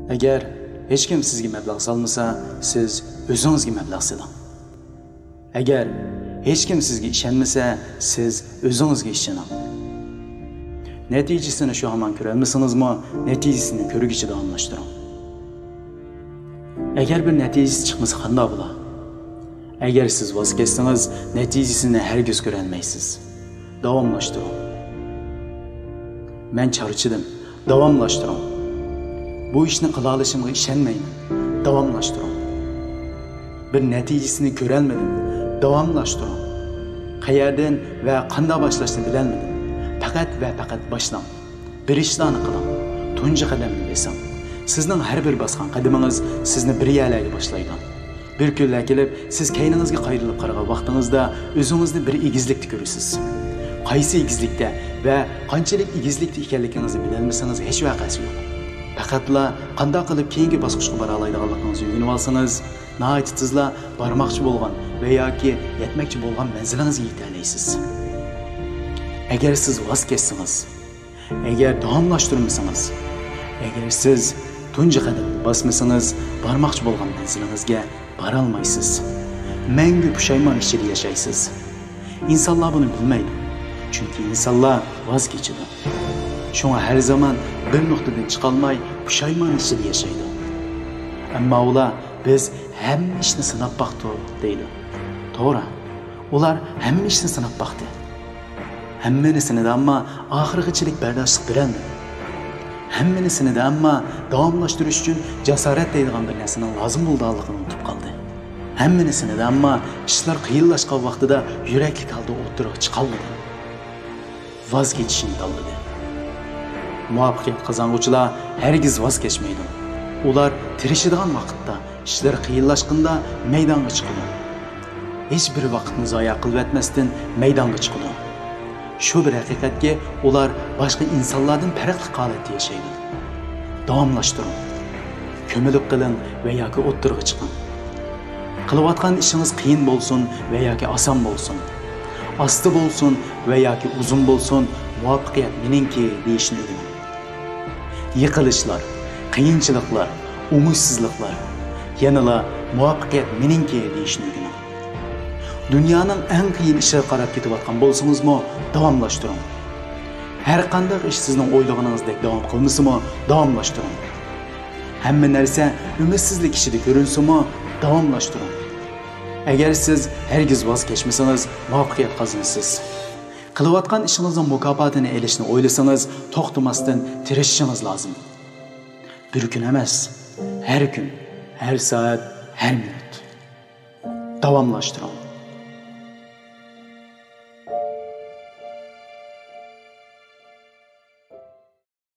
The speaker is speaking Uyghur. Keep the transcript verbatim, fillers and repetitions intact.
ئەگەر ھېچكىم سىزگە مەبلەغ سالمىسا، سىز ئۆزىڭىزگە مەبلەغ سېلىڭ. ئەگەر ھېچكىم سىزگە ئىشەنمىسە، سىز ئۆزىڭىزگە ئىشىنىڭ. نەتىجىسىنى شۇ ھامان كۆرەلمىسىڭىزمۇ، نەتىجىسىنى كۆرگۈچە داۋاملاشتۇرۇڭ. ئەگەر بىر نەتىجىسى چىقمىسا، قانداق بولا؟ ئەگەر سىز ۋاز كەچسىڭىز، نەتىجىسىنى ھەرگىز كۆرەلمەيسىز. داۋاملاشتۇرۇڭ. مەن چارچىدىم. داۋاملاشتۇرۇڭ. بۇ ئىشنى قىلالىشىمغا ئىشەنمەيمەن. داۋاملاشتۇرۇڭ. بىر نەتىجىسىنى كۆرەلمىدىم. داۋاملاشتۇرۇڭ. قەيەردىن ۋە قانداق باشلاشنى بىلەلمىدىم. پەقەت ۋە پەقەت باشلاڭ. بىر ئىشلارنى قىلىڭ. تۇنجى قەدەمنى بېسىڭ. سىزنىڭ ھەر بىر باسقان قەدىمىڭىز سىزنى بىر يەرلەرگە باشلايدۇ. بىر كۈنلەر كېلىپ، سىز كەينىڭىزگە قايرىلىپ قارىغان ۋاقتىڭىزدا ئۆزىڭىزنى بىر ئېگىزلىكتە كۆرىسىز. قايسى ئېگىزلىكتە ۋە قانچىلىك ئېگىزلىكتە ئىكەنلىكىڭىزنى بىلەلمىسىڭىز، ھېچ ۋەقەسى يوق. پەقەتلا قانداق قىلىپ كېيىنكى باسقۇچقا بارالايدىغانلىقىڭىزنى ئۆگىنىۋالسىڭىز، ناھايىتى تېزلا بارماقچى بولغان ۋە ياكى يەتمەكچى بولغان مەنزىلىڭىزگە يېتەلەيسىز. ئەگەر سىز ۋاز كەچسىڭىز، ئەگەر داۋاملاشتۇرمىسىڭىز، ئەگەر سىز تۇنجى قەدەمنى باسمىسىڭىز، بارماقچى بولغان مەنزىلىڭىزگە بارالمايسىز. مەڭگۈ پۇشايمان ئىچىدە ياشايسىز. ئىنسانلار بۇنى بىلمەيدۇ. چۈنكى ئىنسانلار ۋاز كېچىدۇ. شۇڭا ھەر زامان بىر نۇقتىدىن چىقالماي، پۇشايمان ئىچىدە ياشايدۇ. ئەمما ئۇلار، «بىز ھەممە ئىشنى سىناپ باقتۇق» دەيدۇ. توغرا، ئۇلار ھەممە ئىشنى سىناپ باقتى. ھەممىنى سىنىدى، ئەمما ئاخىرغىچىلىك بەرداشلىق بېرەلمىدى. ھەممىنى سىنىدى، ئەمما داۋاملاشتۇرۇش ئۈچۈن جاسارەت دەيدىغان بىر نەرسىنىڭ لازىم بولىدىغانلىقىنى ئۇنتۇپ قالدى. ھەممىنى سىنىدى، ئەمما ئىشلار قىيىنلاشقان ۋاقتىدا يۈرەكلىك ھالدا ئوتتۇرىغا چىقالمىدى. ۋاز كېچىشنى تاللىدى. مۇۋەپپەقىيەت قازانغۇچىلار ھەرگىز ۋاز كەچمەيدۇ. ئۇلار تىرىشىدىغان ۋاقىتتا، ئىشلىرى قىيىنلاشقىنىدا مەيدانغا چىقىدۇ. ھېچ بىر ۋاقىتنى زايە قىلىۋەتمەستىن مەيدانغا چىقىدۇ. شۇ بىر ھەقىقەتكى، ئۇلار باشقا ئىنسانلاردىن پەرقلىق ھالەتتە ياشايدۇ. داۋاملاشتۇرۇڭ. كۆمۈلۈپ قېلىڭ ۋە ياكى ئوتتۇرىغا چىقىڭ. قىلىۋاتقان ئىشىڭىز قىيىن بولسۇن ۋە ياكى ئاسان بولسۇن، ئاستا بولسۇن ۋە ياكى ئۇزۇن بولسۇن، مۇۋەپپەقىيەت مېنىڭكى دېيىشنى ئۆگىنىڭ. يىقىلىشلار، قىيىنچىلىقلار، ئوڭۇشسىزلىقلار، يەنىلا مۇۋەپپەقىيەت مېنىڭكى دېيىشنى ئۆگىنىڭ. دۇنيانىڭ ئەڭ قىيىن ئىشىغا قاراپ كېتىۋاتقان بولسىڭىزمۇ، داۋاملاشتۇرۇڭ. ھەر قانداق ئىش سىزنىڭ ئويلىغىنىڭىزدەك داۋام قىلمىسىمۇ، داۋاملاشتۇرۇڭ. ھەممە نەرسە ئۈمىدسىزلىك ئىچىدە كۆرۈنسىمۇ، داۋاملاشتۇرۇڭ. ئەگەر سىز ھەرگىز ۋاز كەچمىسىڭىز، مۇۋەپپەقىيەت قازىنىسىز. قىلىۋاتقان ئىشىڭىزنىڭ مۇكاپاتىنى ئېلىشنى ئويلىسىڭىز، توختىماستىن تىرىشىشىڭىز لازىم. بىر كۈن ئەمەس، ھەر كۈن، ھەر سائەت، ھەر مىنۇت. داۋاملاشتۇرۇڭ.